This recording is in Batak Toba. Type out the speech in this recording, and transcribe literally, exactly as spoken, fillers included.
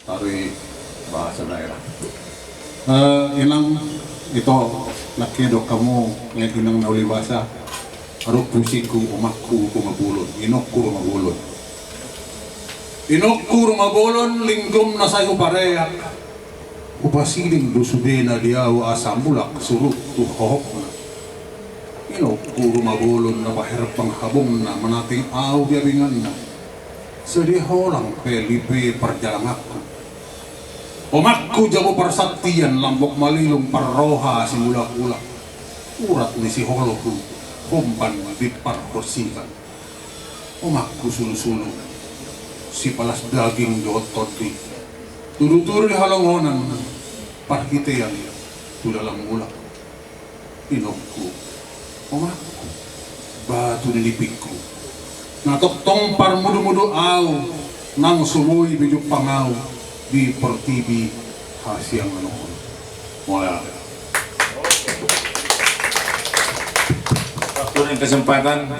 Ari bahasa daerah. Eh, inang, ito, nangkin didok hamu, nang inang na uli basa, adong pusingku, omakku Ruma Bolon, inokku Ruma Bolon. Inokku Ruma Bolon, linggom na sai hupareak, hupasiding do sudena di ahu asa mulak surut tu hohopna. Inokku Ruma Bolon na paherbang habongna manating ahu di abinganna. Sadia holang pe lipe parjalanganku. Omakku jabu parsantian, lambok malilung parroha simulak-ulak. Urat ni siholho homban di parhorsihan. Omakku sulu-sulu, sipalas daging dohot tondi. Tudu-tudu di halongonan, parhitean tu dalan mulak. Inokku, omakku, batu ni nipingku. Na tongtong parmudu-mudu ahu, nang so boi be jumpang ahu di portibi hasiangan on. Mola. Waktu dan kesempatan.